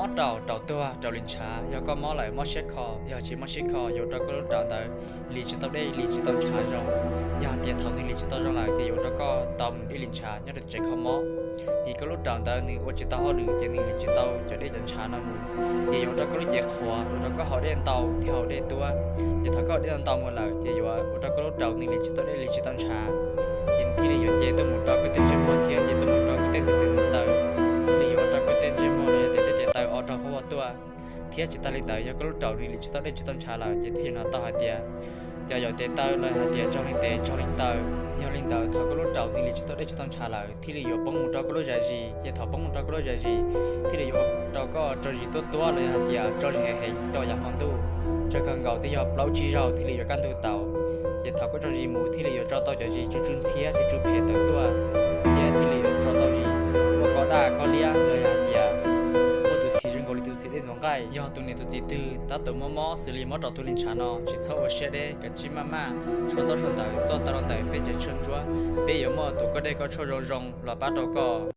Mob raum, raum tuag, raum li ntshav. Yog koj mob lawm mob siab kho, yog tsis mob siab kho yuav ua rau koj lub raum ntawd li tsis tau dej li tsis tau ntshav zoo. Yog hais tias thaum nws li tsis tau zoo lawm ces yuav ua rau koj tau mus dej li ntshav nyob rau tsev kho mob. Ces koj lub raum ntawd nws ua tsis tau hauj lwm ces nws li tsis tau cov dej cov ntshav no mus, ces yuav ua rau koj lub cev qhuav, ua rau koj haus dej ntau thiab haus dej tuab. Ces thaum koj haus dej ntau mus lawm ces yuav ua rau koj lub raum nws li tsis tau dej li tsis tau ntshav, ces nws thiaj li yuav ce tuaj mus rau koj tej ntsej muag thiab ce tuaj mus rau koj tej ntiv tes ntiv taw, thiaj li yuav ua rau koj tej ntsej muag los yog tias tej tes taw o raug phab vog tuaj. Thiab tsis tas li ntawd, yog koj lub raum nws li tsis tau dej tsis tau ntshav lawm ces thiaj yuav hnov tau hais tias cov yaum tes taw los hais tias tsaug li tes tsaug li taw. Yog li ntawd, thaum koj lub raum nws li tsis tau dej tsis tau ntshav lawm thiaj li yuav poob mus rau koj lub zais zis, ces thaum poob mus rau koj lub zais zis thiaj li yuav ua rau koj tso zis tuab tuab los yog hais tias tso zis heev heev rau yav hmo ntuj. Tsawg kawg nkaus twb yog plaub tsib zaug thiaj li yuav kaj ntug tau. Ces thaum koj tso zis mus thiaj li yuav tso tau cov zis tsw tsw ntxhiab tsw tsw phem tawm tuaj, thiab thiaj li yuav tso tau zis ua koj daj koj liab los yog hais tias muaj tus xis zoo nkaus li tus xis dej ntxuav nqaij. Yog tus niam tus txiv twg tab tom mob mob xws li mob raum tuag li ntshav no tsis txhob ua siab deb, kav tsij maj maj sau ntaub sau ntawv tuaj tau rau ntawm peb cov tshuaj ntsuab, peb yuav muaj tus koj dej koj tshuaj zoo zoo los pab rau koj.